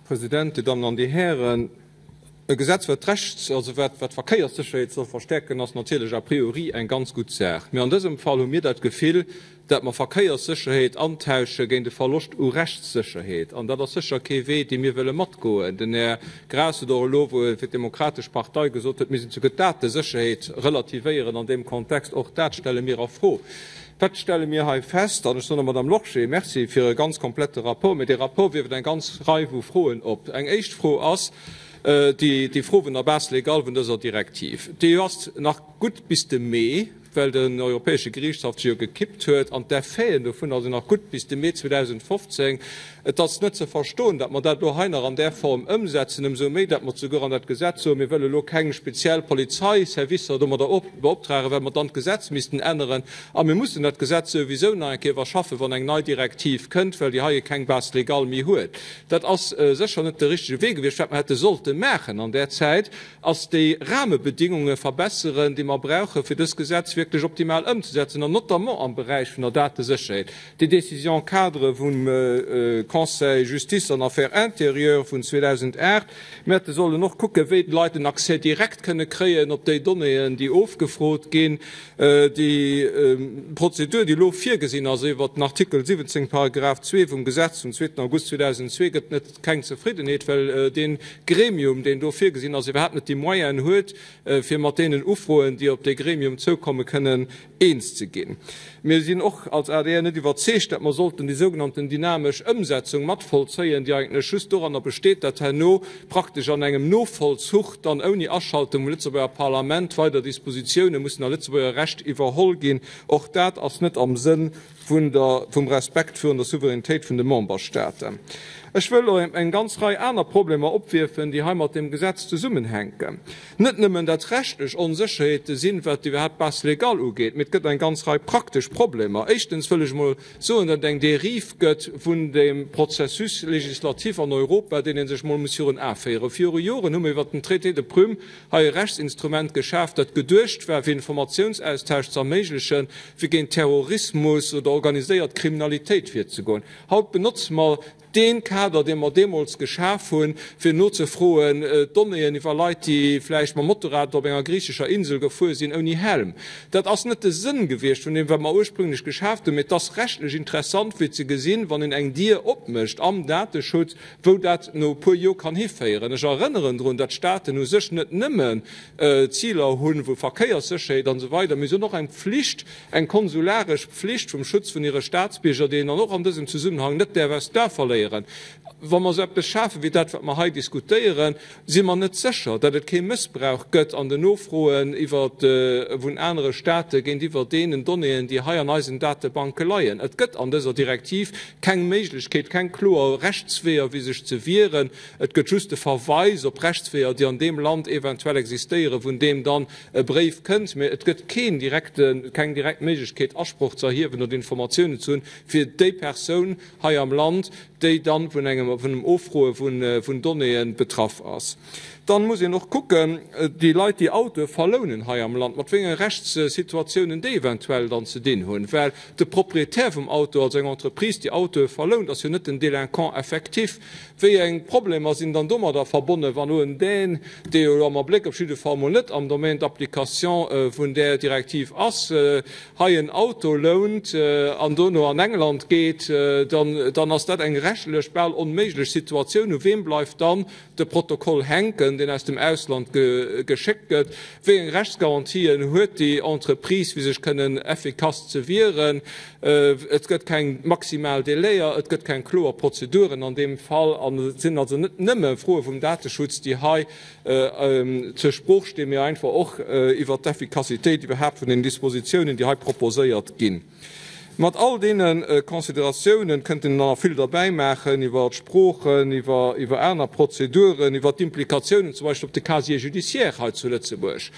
President, Dir Dammen an Dir Hären, e Gesetz, wat d'Rechts-, also wat d'Verkéierssécherheet soll verstärken, ass natierlech a priori eng ganz gutt Saach. Mee an dësem Fall hu mir dat Gefill, dat mer Verkéierssécherheet antausche géint e Verloscht u Rechtssécherheet. An dat ass sécher kee Wee, dee mir wëlle matgoen. Den Här Graas huet och elo, wou e fir d'Demokratesch Partei gesot huet, mir sinn souguer d'Datesécherheet relativéieren an deem Kontext, och dat stelle mir a Fro. Wat stelle mir hei fest? An ech soen der Madame Lorsché Merci fir e ganz komplette Rapport, mä dee Rapport wierft eng ganz Rei vu Froen op. Eng éischt Fro ass déi Fro vun der Base légale vun dëser Direktiv. Déi ass nach gutt bis de Mee, well den Europäesche Geriichtshaff se jo gekippt huet, an d'Effeten dovunner sinn nach gutt bis de Mee 2015. Et ass net ze verstoen, datt mer dat elo hei nach an där Form ëmsetzen, ëmsou méi, datt mer souguer an dat Gesetz soen, mir wëlle elo keng speziell Polizeiservicer domadder beoptragen, well mer dann d'Gesetz missten änneren. A mir mussen dat Gesetz souwisou nach eng Kéier iwwerschaffen, wann eng nei Direktiv kënnt, well déi heie keng Base légale méi huet. Dat ass sécher net de richtege Wee gewiescht. Wat mer hätte sollte maachen an där Zäit, ass déi Rahmebedingunge verbesseren, déi mer brauchen, fir dës Gesetz wierklech optimal ëmzesetzen, an notamment am Beräich vun der Datesécherheet. Déi Décision-cadre vum Conseil Justice an Affaires intérieures vun 2008, mir hätte sollen och kucken, wéi d'Leit en Accès direct kënne kréien op déi Donnéeën, déi ofgefrot ginn. Déi Prozedur, déi elo virgesinn ass iwwert den Artikel 17, Paragraph 2 vum Gesetz vum 2. August 2002, gëtt net keng Zefriddenheet, well dee Gremium, deen do virgesinn ass, iwwerhaapt net déi Moyenen huet, fir mat deenen Ufroen, déi op dee Gremium zoukommen, kënnen eens ze ginn. Mir sinn och als adr net iwwerzeegt, datt mer sollten déi sougenannten dynamesch Ëmsetzung mat vollzéien, déi eigentlech just doranner besteet, datt herno praktesch an engem Novollzuch dann ouni Aschaltung vum Lëtzebuerger Parlament weider Dispositiounen mussen a Lëtzebuerger Recht iwwerholl ginn. Och dat ass net am Sënn vun der, vum Respekt virun der Souveränitéit vun de Memberstaaten. Ech wëll och eng ganz Rei aner Problemer opwierfen, déi hei mat deem Gesetz zesummenhänken. Net nëmmen, dat rechtlech Onsécherheete sinn, wat iwwerhaapt d'Base légale ugeet, mee et gëtt eng ganz Rei praktesch Problemer. Éischtens wëll ech emol soen, datt et eng Dérive gëtt vun dem Processus législatif an Europa, deen ee sech emol muss virun Ae féieren. Viru Joren hu mir iwwert den Traité de Prüm hei e Rechtsinstrument geschaf, dat geduecht war, fir Informatiounsaustausch ze erméiglechen, fir géint Terrorismus oder organiséiert Kriminalitéit virzegoen. Haut benotze mer dee Kader, dee mer deemools geschaf hunn, fir nozefroen, Donnéeën iwwer Leit, déi vläicht mam Motorrad op enger griichescher Insel gefuer sinn ouni Helm. Dat ass net de Sënn gewiescht vun deem, wat mer ursprünglech geschaaft hunn, mee et ass rechtlech interessant, fir ze gesinn, wann een eng Dier opmécht am Dateschutz, wou dat no e puer Joer kann hiféieren. Ech erënneren drun, datt d'Staaten u sech net nëmmen Ziler hunn, wou Verkéierssécherheet an esou weider, mee se hunn och eng Pflicht, eng konsularesch Pflicht vum Schutz vun hire Staatsbierger, déi een dann och an dësem Zesummenhang net däerf aus d'A verléieren. Wa mer esou eppes schafen, wéi dat, wat mer hei diskutéieren, si mer net sécher, datt et kee Mëssbrauch gëtt an den Nofroen iwwer vun anere Staate géintiwwer deenen Donnéeën, déi hei an eisen Datebanke leien. Et gëtt an dëser Direktiv keng Méiglechkeet, keng kloer Rechtsweeër, fir sech ze wieren. Et gëtt just de Verweis op Rechtsweeër, déi an deem Land eventuell existéieren, vun deem dann e Bréif kënnt, mä et gëtt keen direkte, keng direkt Méiglechkeet, Asproch ze erhiewen oder Informatiounen ze hunn, fir déi Persoun hei am Land, déi dann vun engem, vun dem Offroe vun Donnéeën betraff ass. Dann muss een och kucken, déi Leit, déi Autoe verlounen hei am Land, mat wéi enge Rechtssituatiounen déi eventuell dann ze dinn hunn, well de Proprietär vum Auto, also eng Entreprise, déi Autoe verlount, ass jo net den Délinquant effectif. Wéi eng Problemer sinn dann domadder verbonnen, wann elo en Dän, dee jo elo am Abléck op jidde Fall mol net am Domaine d'application vun där Direktiv ass, hei en Auto lount an dono an England geet, dann, dann ass dat eng rechtlech bal onméiglech Situatioun. U weem bleift dann de Protokoll hänken, deen aus dem Ausland geschéckt gëtt? Wéi eng Rechtsgarantien huet déi Entreprise, fir sech kënnen effikass ze wieren? Et gëtt keng maximal Délaier, et gëtt keng kloer Prozeduren an deem Fall. An et sinn also net nëmme Froe vum Dateschutz, déi hei zur Sprooch stinn, mee einfach och iwwert d'Effikassitéit iwwerhaapt vun den Dispositiounen, déi hei proposéiert ginn. Mat all deene Consideratiounen kënnt een dann nach vill derbäimaachen iwwer d'Sproochen, iwwer aner Prozeduren, iwwer d'Implikatiounen zum Beispill op de Casier judiciaire hei zu Lëtzebuerg,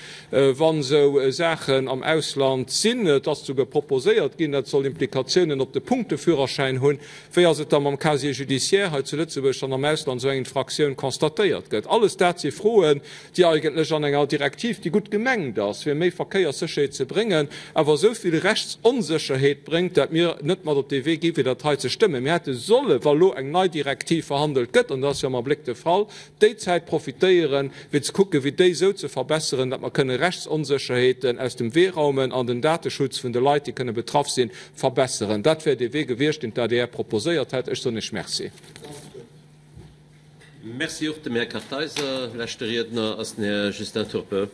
wann esou Saachen am Ausland sinn. Et ass souguer proposéiert ginn, dat soll Implikatiounen op de Punkteführerschäin hunn. Wéi ass et da mam Casier judiciaire hei zu Lëtzebuerg, wann am Ausland esou eng Infraktioun constatéiert gëtt? Alles dat si Froen, déi eigentlech an enger Direktiv, déi gutt gemengt ass, fir méi Verkéierssécherheet ze bréngen, awer esou vill Rechtsonsécherheet bréngt. bréngt, dat mir net mat op dee Wee gi fir dat hei ze stëmmen. Mir hätte solle, wa lo eng nei Direktiv verhandelt gëtt, an dat ass jo am Abléck de Fall, déi Zäit profitéieren, fir ze kucken, fir déi esou ze verbesseren, datt mer kënne Rechtsonsécherheeten aus dem Wee raumen an den Dateschutz vun de Leit, déi kënne betraff sinn, verbesseren. Dat wär dee Wee gewiescht, deen d'ADR proposéiert hätt. Ech soen Iech Merci. Merci och dem Här Kartheiser. Leschte Riedner ass den Här Justin Turpel.